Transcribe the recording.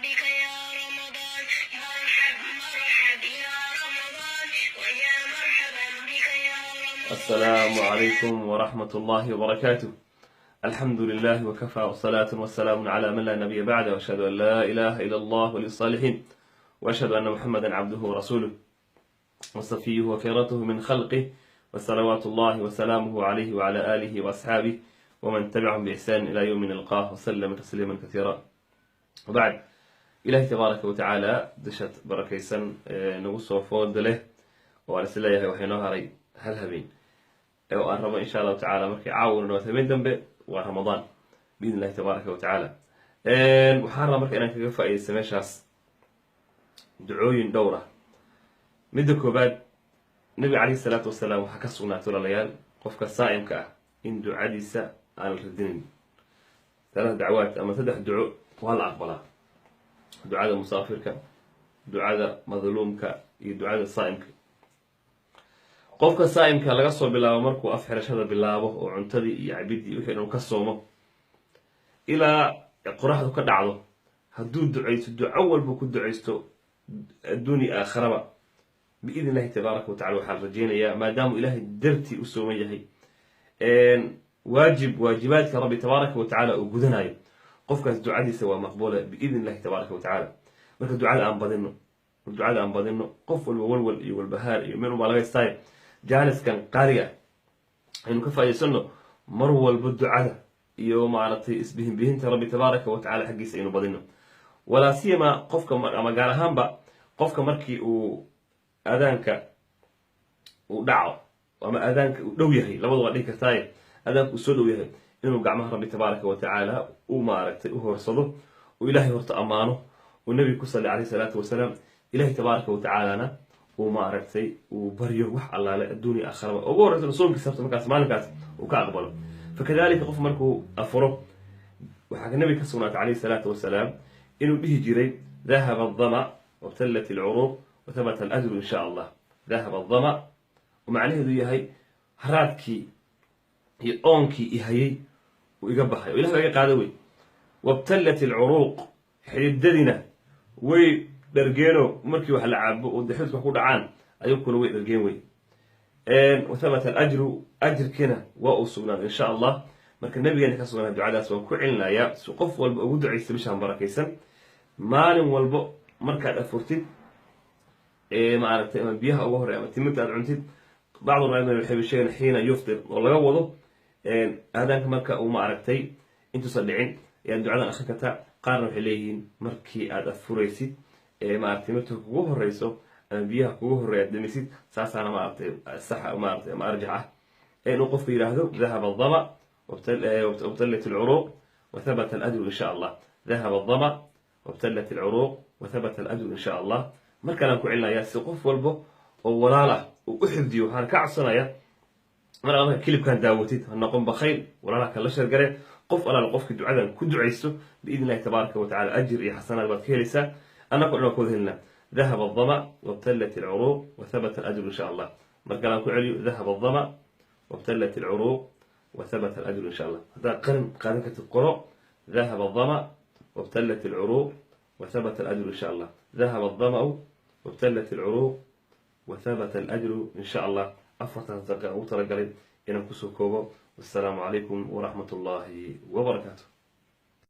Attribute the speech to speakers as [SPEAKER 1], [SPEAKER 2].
[SPEAKER 1] بك يا رمضان، مرحب مرحب يا رمضان، ويا مرحبا بك يا رمضان.
[SPEAKER 2] السلام عليكم ورحمة الله وبركاته. الحمد لله وكفى، والصلاة والسلام على من لا نبي بعده، وأشهد أن لا إله إلا الله ولي الصالحين، وأشهد أن محمدا عبده ورسوله وصفيه وخيرته من خلقه، وصلوات الله وسلامه عليه وعلى آله وأصحابه ومن تبعهم بإحسان إلى يوم نلقاه وسلم تسليما كثيرا. وبعد، Ilaahay tabaaraka watacaala dashad barakaysan ee nagu soo fooda leh oo aan is leeyahay waxay noo haray hal habeen oo aan rabo insha Allahu tacaala markay caawina dhawaat habeen dambe waa Ramadaan biidn Illahi tabaaraka watacaala. Waxaan rabaa marka inaan kaga faa'iidaysta meeshaas ducooyin dhowr ah. Midda koobaad, Nabiga calayhi salaatu wasalaam waxaa ka sugnaatay, walaalayaal, qofka saa'imka ah in ducadiisa aan la radinin. Talaat dacwaat ama saddex duco waa la aqbalaa: ducada musaafirka, ducada madluumka iyo ducada saa'imka. Qofka saa'imka laga soo bilaabo markuu af xirashada bilaabo oo cuntadii iyo cabidii wixii dhan ka soomo ilaa qoraxdu ka dhacdo, hadduu ducaysto, duco walba ku ducaysto adduuni aakharaba, biidn Illahi tabaaraka wa tacala waxaa la rajeynayaa, maadaamuu Ilaahay dartii u sooman yahay, waajib waajibaadka Rabbi tabaaraka wa tacaala uu gudanayo, qofkaas ducadiisa waa maqbuula biidn Illahi tabaaraka wa tacaala. Marka ducada aan badino, ducada aan badino. Qof walba walwal iyo walbahaar iyo meel unbaa laga istaayo. Jaaniskan qaaliga ah aynu ka faa'idaysano. Mar walba ducada iyo maaragtay isbihinbihinta Rabbi tabaaraka wa tacala xaggiisa aynu badino, walaa siyama qofka ama gaar ahaanba qofka markii uu aadaanka uu dhaco ama aadaanka uu dhow yahay, labada waa dhihi kartaaye, aadaanka uu soo dhow yahay, inuu gacmaha Rabbi tabaaraka wa tacaala u maaragtay u horsado, uu Ilaahay horta ammaano, uu Nebiga ku salli calayhi salaatu wasalaam, Ilahay tabaaraka wa tacaalana uu maaragtay uu baryo wax allaale adduunya aakharaba ugu horreysana soonkiisa horta markaas maalinkaas uu ka aqbalo. Fakadalika qof markuu afuro, waxaa Nabiga ka sugnaatay calayhi salaatu wasalaam inuu dhihi jiray: "Dahaba aldama wabtallat alcuruuq wathabata alajru in sha Allah." Dahaba aldama oo macnaheedu yahay haraadkii iyo oonkii ihayay uu iga baxay oo ilah baa iga qaada wey. Wabtallat alcuruuq, xididadina way dhargeeno, markii wax la cabo oo dee xididka wax ku dhacaan ayaguna way dhargeen wey. Wathabata alajru, ajirkiina waa uu sugnaaday insha Allah. Marka nabigeena ka sugnaa ducadaas waan ku celinayaa si qof walba ugu ducaysta bishaan barakaysan. Maalin walbo markaad afurtid maaragtay ama biyaha ugu horey ama timirta aad cuntid, bacdu raimna waxay sheegeen xiina yuftir oo laga wado aadaanka marka uu maaragtay intuusan dhicin ayaad ducadan akhrin kartaa. Qaarna waxay leeyihiin markii aad afuraysid maaragtay timirta kugu horeyso ama biyaha kugu horreeya aad dhamisid, saasaana maaragtay saxa maaragtay ama arjax ah inuu qofku yidhaahdo: "Dahaba aldama wabtallat alcuruuq wathabata alajru in sha Allah. Dahaba aldama wabtallat alcuruuq wathabata alajru in sha Allah." Markalaan ku celinayaa si qof walba oo walaal ah uu u xifdiyo. Waxaan ka codsanayaa mar marka clipkan daawatid, ha noqon bakhayl, walaalaha kala share garee. Qof alaal qofkii ducadan ku ducaysto, biidn Illahi tabaaraka wa tacala ajir iyo xasanaad baad ka helaysaa, annagoo dhan waa ka wada helnaa. Dahaba aldama wabtallat alcuruuq wathabata alajru in sha Allah. Markalaan ku celiyo: dahaba aldama wabtallat alcuruuq wathabata alajru in sha Allah. Haddaad qalin qaadan kartid, qoro: dahaba aldama wabtallat alcuruuq wathabata alajru in sha Allah. Dahaba aldama'u wabtallat alcuruuq wathabata alajru in sha Allah. 40 daqiiqa ugu talagalay inaan kusoo koobo. Wassalaamu calaykum waraxmat ullaahi wabarakaatu.